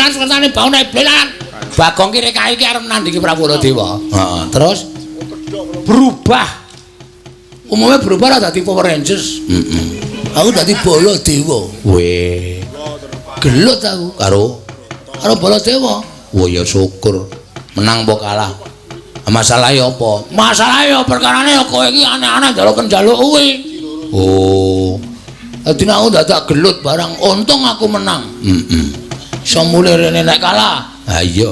lan sukersane bauna iblis lan Bagong ki rekae iki arep nandingi Prabu Baladewa. Heeh, terus berubah. Umumnya berubah lah dadi Power Rangers. Heeh. Aku dadi Baladewa. Weh. Gelut aku karo Baladewa. Wah ya syukur. Menang apa kalah? Masalahe apa? Masalahe ya perkarane ya kowe iki aneh-aneh njaluk njaluk kuwi. Oh. Dadi aku dadak gelut barang untung aku menang. Heeh. Iso mulih rene nek kalah. Ha iya.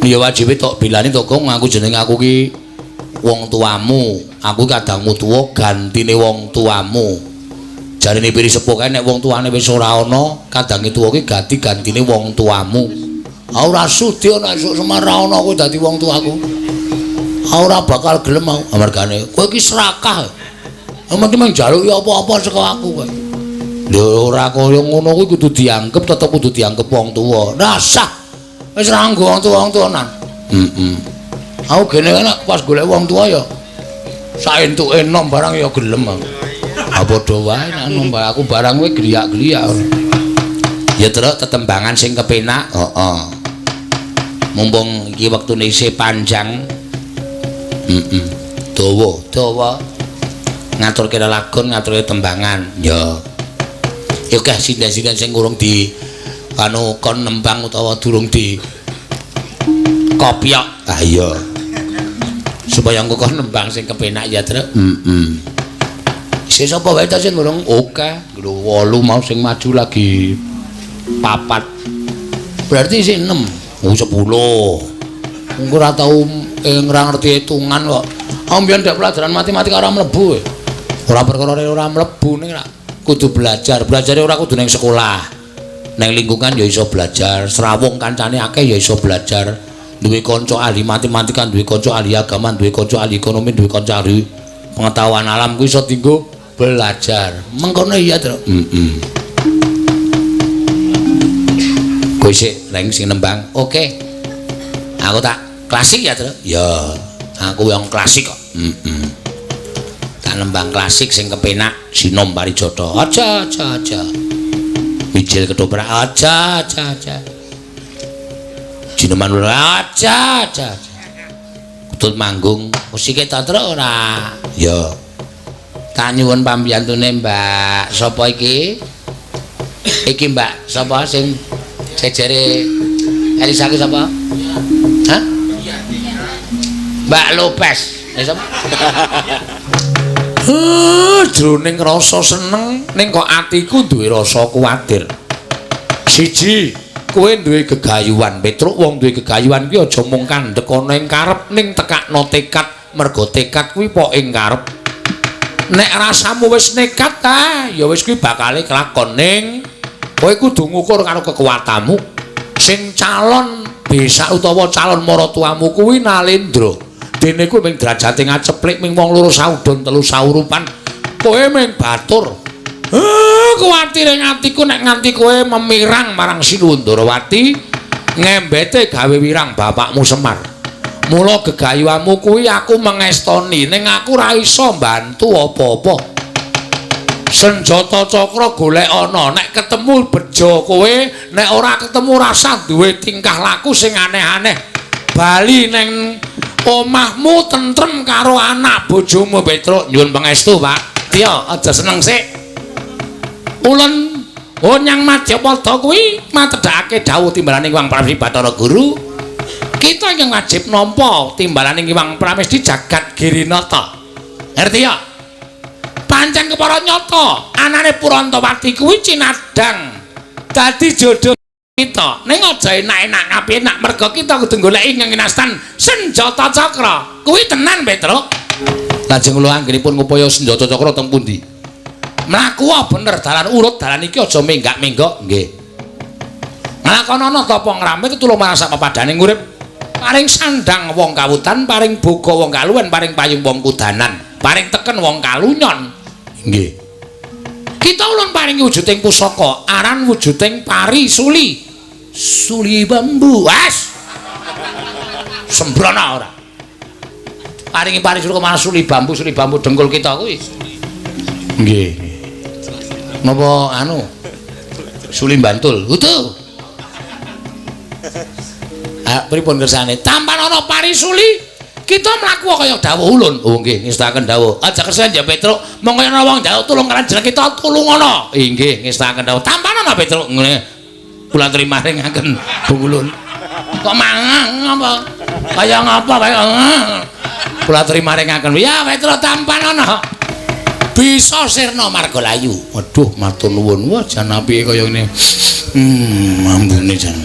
Ya wajibe tok bilani to Gong, aku jenenge aku ki wong tuamu. Aku kadangmu tuwa gantine wong tuamu. Jarine piri sepuh kae nek wong tuane wis ora ana, kadange tuwa ki ganti gantine wong tuamu. Ora sudi ana esuk Semar ra ana kowe dadi wong tuaku. Ora bakal gelem aku amargane kowe iki serakah. Mesti mung njaluki apa-apa saka aku kowe. Lho ora kaya ngono kuwi kudu dianggep tetep kudu dianggep wong tuwa. Rasah. Wis ra nggo wong tuwa-tuwanan. Heeh. Aku gene nek pas golek wong tuwa ya saentuke enom barang ya gelem aku. Ha padha wae nek enom aku barang kuwi griyak-griyak. Ya terus tetembangan sing kepenak, heeh. Mumpung iki wektune isih panjang. Heeh. Dawa, dawa. Ngaturke lelagon, ngaturke tembangan. Ya. Ya akeh sinden-sinden sing urung di anu kon nembang utawa durung di kopyok. Ah iya. Supaya engko kon nembang sing kepenak ya, Truk. Heeh. Isih sapa wae ta sing urung akeh. Lho 8 mau sing maju lagi 4. Berarti isih 6. Oh 10. Engko ora tau ora ngerti hitungan kok. Aku mbiyen ndek pelajaran matematika ora mlebu. Ora perkara ora mlebu ning kudu belajar. Belajare ora kudu ning sekolah. Neng lingkungan ya iso belajar, srawung kancane akeh ya iso belajar. Duwe kanca ahli matematika, duwe kanca ahli agama, duwe kanca ahli ekonomi, duwe kanca ahli pengetahuan alam kuwi iso dienggo belajar. Mengkono iya, Truk. Heeh. Kowe sik reng sing nembang. Oke. Aku tak klasik ya, Truk. Ya, aku yang klasik kok. Heeh. Tak nembang klasik sing kepenak Sinom Parijata. Aja, aja, aja. Mijil ketoprak aja, aja, aja. Jineman aja, aja, aja. Kutut manggung musike ta, Truk ora? Ya. Tak nyuwun pambiyantune Mbak sapa iki? Iki Mbak sapa sing jejere Elisa ki sapa? Hah? Mbak Lopez. Ya sapa? Jroning rasa seneng ning kok atiku duwe rasa kuwatir. Siji, kowe duwe gegayuhan, Petruk. Wong duwe gegayuhan kuwi aja mung kandhek ana ing karep ning tekakno tekad, mergo tekad kuwi pok ing karep. Nek rasamu wis nekat ta, ya wis kuwi bakale kelakon ning kowe kudu ngukur karo kekuatanmu. Sing calon besak utawa calon maratuamu kuwi Nalendra. Dene kuwi ming derajate ngaceplik ming wong loro saudon telu saurupan. Kowe ming batur. Kuwatir ing atiku nek nganti kowe memirang marang Sinuwun Ndarawati ngembete gawe wirang bapakmu Semar. Mula gegayuhanmu kuwi aku mengestoni ning aku ora iso mbantu apa-apa. Senjata cakra golek ana, nek ketemu bejo kowe, nek ora ketemu rasa duwe tingkah laku sing aneh-aneh. Bali neng omahmu tentrem karo anak bojomu Petruk. Nyuwun pangestu, Pak. Tiyo, aja seneng sik. Ulun onyang Madyapada kuwi matedhakake dawuh timbalaning Hyang Pramesti Bathara Guru. Kita ingkang wajib nampa timbalaning Hyang Pramesti jagat Girinata. Ngerti ya? Pancen kepara nyata anane Purantawati kuwi cinadhang dadi jodoh kita. Ning aja enak-enak kapenak merga kita kudu goleki ngenastan senjata cakra. Kuwi tenan, Petruk. Lajeng kula anggenipun ngupaya senjata cakra teng pundi? Mlaku bener dalan urut dalan iki aja menggak-menggok nggih. Nglakonana tapa ngramit tulung marang sak pepadhaning urip. Paring sandang wong kawudan, paring boga wong kaluwen, paring payung wong kudanan, paring teken wong kalunyon. Nggih. Kita ulun paringi wujuding pusaka, aran wujuding pari suli. Suli bambu. Wes. Sembrono ora. Paringi pari suli kok suli bambu dengkul kita kuwi. Nggih. Napa anu? Suli Bantul. Utuh. Ah, pripun kersane? Tampan ana parisuli, kita mlaku kaya dawuh ulun. Oh nggih, ngestakaken dawuh. Aja kersa ya Petruk, mongko ana wong njaluk tulung karo jeneng kita tulungono. Inggih, ngestakaken dawuh. Tampan ana Petruk ngene. Kula terima ringaken Bu Ulun. Kok mangang apa? Kaya ngapa wae. Kula terima ringaken. Ya Petruk tampan ana. Bisa sirna margalayu. Waduh, matur nuwun. Wah, jan apike kaya ngene. Ambune jan.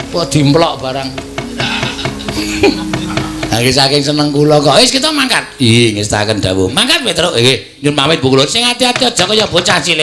Kok dimplok barang. Lha saking seneng kula kok. Wis kita mangkat. Iya, ngestakaken dawuh. Mangkat Petruk. Nggih, nyun pamit Bu Kulun. Sing ati-ati aja kaya bocah cilik.